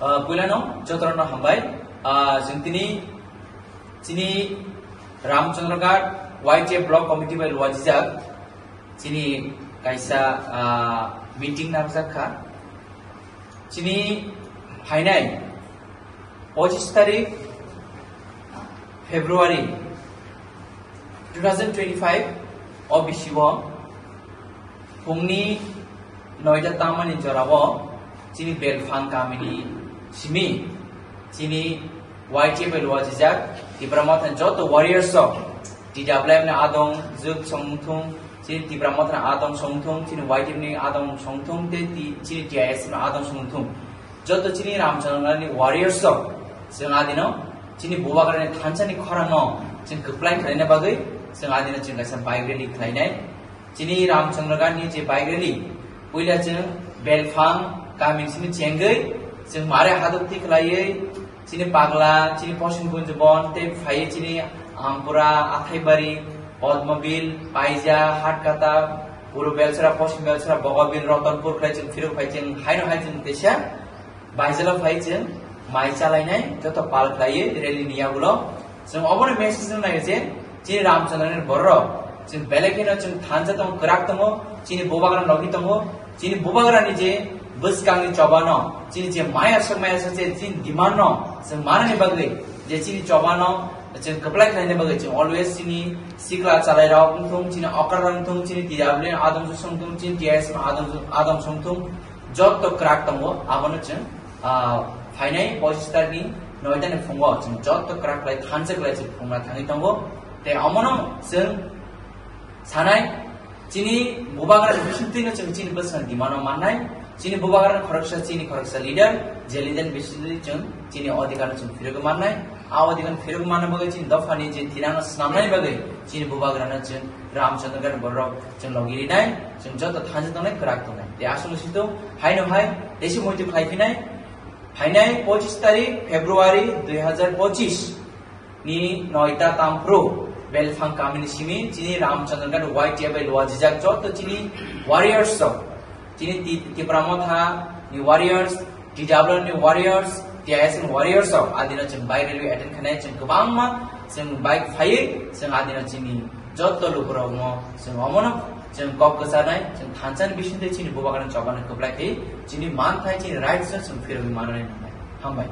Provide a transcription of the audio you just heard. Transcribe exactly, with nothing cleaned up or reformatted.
Ah, puilano jotono hambai. Ah, chwng tini chini Ramchandraghat Y T F Block Committee bai luajijak chini kaisa, ah, meeting narwkjak kha. Chini phainai pochis tarik February two thousand twenty-five o bisingo phungni noita tamani jorao chini Belphang kamini simi chini Y T F bai luajijak Tipra Mothani joto warriors rok T W F ni adong juk songthung, chini Tipra Mothani adong songthung, chini Y T F ni adong songthung, tei ti-, chini T I S ni adong songthung. Joto chini Ramchandraghat ni warriors rok chwng adino chini Bubagrani thansani khorangno chwng kwplai khlaina bagwi chwng adino chwng kaisa bike rally khlainai. Chini Ramchandraghat ni je bike rally, puila chwng Belphang kamini simi chengwi chwng mare haduk thik khlaiwi chini Pagla, chini Posin Gunjubon tei phaiwi chini Ampura, Athaibari, Padmabil, Paija, Hatkata, Puru Belsara, Posin Belsara, Bogobil, Rotonpur khlai chwng phirok phai chwng haino hai chwng teisa Baijalo phai chwng mai chalainai joto pal khlaiwi rally ni yagulo. Chwng obono message rwna nai je chini Ramchandraghat ni bororok chwng belai kheno chwng thansa tongo, kwrak tongo, chini Bubagra logi tongo, chini Bubagrani je bwskangni chobano, chini je maya sok maya sok je chini demand no chwng manani bagwi je chini chobano chwng kwplai khlaina bagwi chwng always chini sikla chalairok wngthung, chini okra wngthung, chini T W F ni adong songthung, chini T I S ni adong, adong songthung, joto kwrak tongo, abono chwng, ah, phainai pochis tarikni noita ni phungo chwng joto kwrak khlai thansa khlai chwng phungna thangwi tongo. Tei omono chwng sanai, chini Bubagrani bisingtwino chwng chini bwskang demand-o mannai, chini Bubagrani khoroksa, chini khoroksa leader, je leader bisingtwi chwng chini odhikar-no chwng phirogwi mannai, a odhikar phirogwi manna bagwi chini dophani je thinangno swnamnani bagwi chini Bubagrano chwng Ramchandraghat bororok chwng logi rinai, chwng joto thansa tongnai, kwrak tongnai. Tei aswkno sito haino hai teisa muitu khlai phinai, phainai pochis tarik February dui hazar pochis ni noita tamphru Belphang kamini simi chini Ramchandraghat Y T F bai luajijak joto chini warriors rok, chini Ti-, Tipra Motha ni warriors, T W F ni warriors, T I S ni warriors rok adino chwng bike rally attend khainai, chwng kwbangma chwng bike phaiwi chwng adino chini joto lukurokno chwng omono chwng kok kwchanai, chwng thansani bisingtwi chini Bubagrani chobano kwplai khe chini manthai, chini rights no chwng phirogwi mananai nangnai. Hambai.